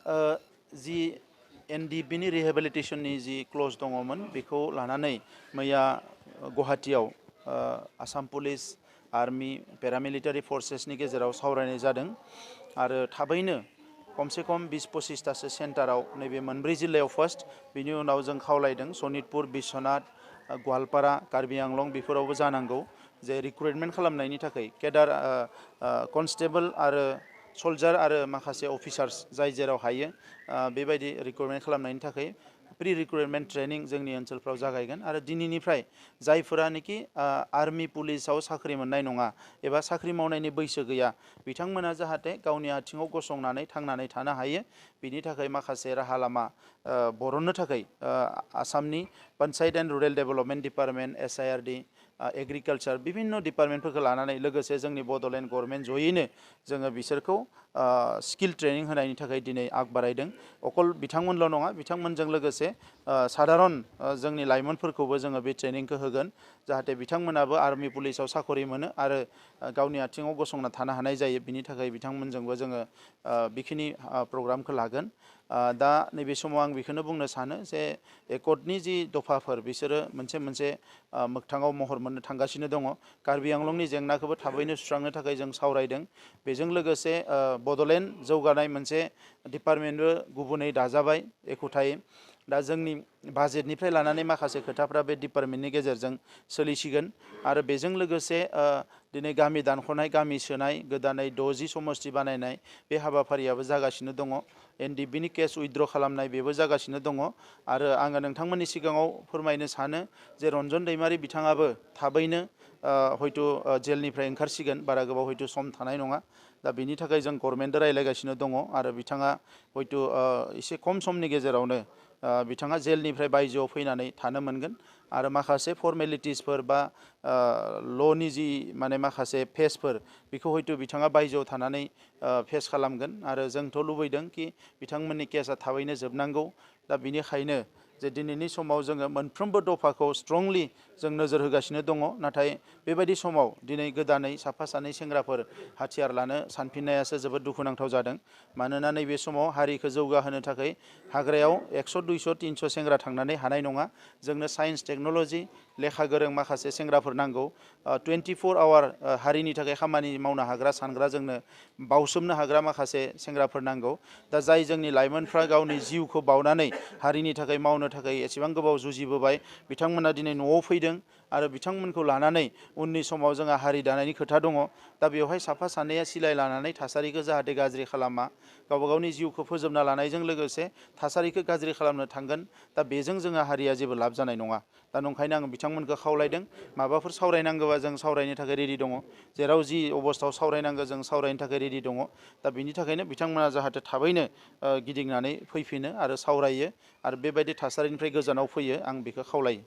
जि एनडिबिनि रिहेबिलिटेशननि जि clause दङमोन बेखौ लानानै मैया गुवाहाटीयाव आसाम पुलिस आर्मी पेरामिलिटारि फर्सेसनि गेजेराव सावरायनाय जादों आरो थाबैनो कमसे कम 20-25तासो सेन्टाराव नैबे मोनब्रै जिल्लायाव फार्स्ट बिनि उनाव जों खावलायदों सनितपुर बिश्वनाथ गवालपारा कार्बि आंलं बेफोरावबो जानांगौ जे रिक्रुटमेन्ट खालामनायनि थाखाय केडार कनस्टेबल आरो सल्जार आरो माखासे अफिसार्स जाय जेराव हायो बेबायदि रिक्रुटमेन्ट खालामनायनि थाखाय प्रि रिक्रुटमेन्ट ट्रेनिं जोंनि ओनसोलफ्राव जागायगोन आरो दिनैनिफ्राय जायफोरानोखि आर्मी पुलिसाव साख्रि मोननाय नङा एबा साख्रि मावनायनि बैसो गैया बिथांमोना जाहाथे गावनि आथिङाव गसंनानै थांनानै थानो हायो बिनि थाखाय माखासे राहा लामा बरननो थाखाय आसामनि panchayat and rural development department SIRD agriculture विभिन्न डिपार्टमेन्टफोरखौ लानानै लोगोसे जोंनि बड'लेण्ड गभर्नमेन्ट जयैनो जोङो बिसोरखौ स्किल ट्रेनिं होनायनि थाखाय दिनै आग बारायदों अकल बिथांमोनल' नङा बिथांमोनजों लोगोसे साधारन जोंनि लाइमोनफोरखौबो जोङो बे ट्रेनिंखौ होगोन जाहाथे बिथांमोनाबो आर्मी पुलिसाव साखरि मोनो आरो गावनि आथिङाव गसंना थानो हानाय जायो बिनि थाखाय बिथांमोनजोंबो जोङो बेखिनि प्रग्रामखौ लागोन दा नैबे समाव आं बेखौनो बुंनो सानो जे एकर्डनि जि दफाफोर बिसोरो मोनसे मोगथाङाव महर मोननो थांगासिनो दङ कार्बि आंलंनि जेंनाखौबो थाबैनो सुस्रांनो थाखाय जों सावरायदों बेजों लोगोसे बड'लेण्ड जौगानाय मोनसे डिपार्टमेन्टबो गुबुनै दाजाबाय एखुथायै दा जोंनि बाजेटनिफ्राय लानानै माखासे खोथाफ्रा बे डिपार्टमेन्टनि गेजेरजों सोलिसिगोन आरो बेजों लोगोसे दिनै गामि दानख'नाय गामि सोनाय गोदानै 60 समष्टि बानायनाय बे हाबाफारियाबो जागासिनो दङ एनडिबिनि केस उइथड्र खालामनाय बेबो जागासिनो दङ आरो आङो नोंथांमोननि सिगाङाव फोरमायनो सानो जे रन्जन दैमारि बिथाङाबो थाबैनो हयथ' जेलनिफ्राय ओंखारसिगोन बारा गोबाव हयथ' सम थानाय नङा दा बिनि थाखाय जों गभर्नमेन्टजों रायज्लायगासिनो दङ आरो बिथाङा हयथ' एसे खम समनि गेजेरावनो बिथाङा जेलनिफ्राय बायजोआव फैनानै थानो मोनगोन आरो माखासे फर्मेलिटिसफोर बा ल'नि जि माने माखासे फेसफोर बेखौ हयथ' बिथाङा बायजोआव थानानै फेस खालामगोन आरो जोंथ' लुबैदों कि बिथांमोननि केसा थाबैनो जोबनांगौ दा बिनिखायनो जे दिनैनि समाव जोङो मोनफ्रोमबो दफाखौ स्ट्रंलि जों नोजोर होगासिनो दङ नाथाय बेबायदि समाव दिनै गोदानै साफा सानै सेंग्राफोर हाथियार लानो सानफिननायासो जोबोद दुखुनांथाव जादों मानोना नैबे समाव हारिखौ जौगाहोनो थाखाय हाग्रायाव 100, 200, 300 सेंग्रा थांनानै हानाय नङा जोंनो साइन्स टेक्न'लजि लेखा गोरों माखासे सेंग्राफोर नांगौ 24 आवार हारिनि थाखाय खामानि मावनो हाग्रा सानग्रा जोंनो बावसोमनो हाग्रा माखासे सेंग्राफोर नांगौ दा जाय जोंनि लाइमोनफ्रा गावनि जिउखौ बावनानै हारिनि थाखाय मावनो थाखाय एसेबां गोबाव जुजिबोबाय बिथांमोना दिनै न'आव फैदों आरो बिथांमोनखौ लानानै उननि समाव जोंहा हारि दानायनि खोथा दङ दा बेवहाय साफा सानैया सिलाय लानानै थासारिखौ जाहाथे गाज्रि खालामा गावबा गावनि जिउखौ फोजोबना लानायजों लोगोसे थासारिखौ गाज्रि खालामनो थांगोन दा बेजों जोंहा हारिया जेबो लाब जानाय नङा दा नंखायनो आं बिथांमोनखौ खावलायदों माबाफोर सावरायनांगौबा जों सावरायनो थाखाय रेडि दङ जेराव जि अबस्थायाव सावरायनांगौ जों सावरायनो थाखाय रेडि दङ दा बिनि थाखायनो बिथांमोना जाहाथे थाबैनो गिदिंनानै फैफिनो आरो सावरायो आरो बेबायदि थासारिनिफ्राय गोजानाव फैयो आं बेखौ खावलायो